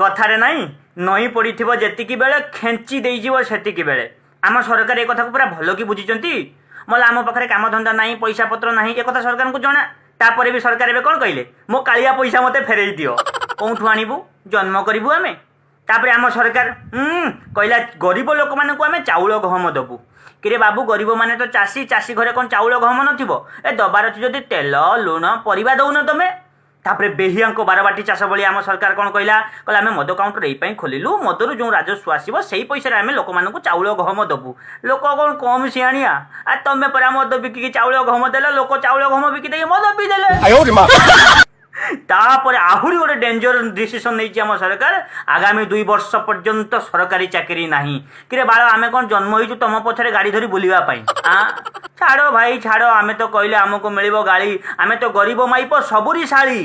କଥାରେ ନାହିଁ, ନଈ ପଡ଼ିଥିବ ଯେତିକି ବେଳେ, ଖେଞ୍ଚି ଦେଇଯିବ ସେତିକି ବେଳେ। ଆମ ସରକାର ଏ କଥାକୁ ପୁରା ଭଲ କି ବୁଝିଛନ୍ତି। ମଲା, ଆମ ପାଖରେ କାମଧନ୍ଦା ନାହିଁ, ପଇସା ପତ୍ର ନାହିଁ, ଏ କଥା ସରକାରଙ୍କୁ ଜଣା। ତାପରେ ବି ସରକାର ଏବେ କ'ଣ କହିଲେ? ମୋ କାଳିଆ ପଇସା ମୋତେ ଫେରେଇ ଦିଅ। କୋଉଠୁ ଆଣିବୁ? ଜନ୍ମ କରିବୁ ଆମେ? ତାପରେ ଆମ ସରକାର କହିଲା, ଗରିବ ଲୋକମାନଙ୍କୁ ଆମେ ଚାଉଳ ଗହମ ଦବୁ। କିରେ ବାବୁ, ଗରିବ ମାନେ ତ ଚାଷୀ। ଚାଷୀ ଘରେ କ'ଣ ଚାଉଳ ଗହମ ନଥିବ? ଏ ଦବାର ଅଛି ଯଦି ତେଲ, ଲୁଣ, ପରିବା ଦଉନ ତମେ। ତାପରେ ବେହିଆଙ୍କ ବାରବାଟୀ ଚାଷ ଭଳି ଆମ ସରକାର କ'ଣ କହିଲା? କହିଲା, ଆମେ ମଦ କାଉଣ୍ଟର ଏଇ ପାଇଁ ଖୋଲିଲୁ, ମଦରୁ ଯେଉଁ ରାଜସ୍ୱ ଆସିବ, ସେଇ ପଇସାରେ ଆମେ ଲୋକମାନଙ୍କୁ ଚାଉଳ ଗହମ ଦବୁ। ଲୋକ କ'ଣ କମ୍ ସିଆଣିଆ? ଆ ତମେ ପରା ମଦ ବିକିକି ଚାଉଳ ଗହମ ଦେଲ, ଲୋକ ଚାଉଳ ଗହମ ବିକି ଦେଇକି ମଦ ପିଇଦେଲେ। ତାପରେ ଆହୁରି ଗୋଟେ ଡେଞ୍ଜର ଡିସିସନ ନେଇଛି ଆମ ସରକାର। ଆଗାମୀ 2 ବର୍ଷ ପର୍ଯ୍ୟନ୍ତ ସରକାରୀ ଚାକିରି ନାହିଁ। କିରେ ବାଳ, ଆମେ କ'ଣ ଜନ୍ମ ହେଇଛୁ ତମ ପଛରେ ଗାଡ଼ି ଧରି ବୁଲିବା ପାଇଁ? ଆଁ, ଛାଡ଼ ଭାଇ ଛାଡ଼, ଆମେ ତ କହିଲେ ଆମକୁ ମିଳିବ ଗାଳି। ଆମେ ତ ଗରିବ ମାଇପ, ସବୁରି ଶାଳୀ।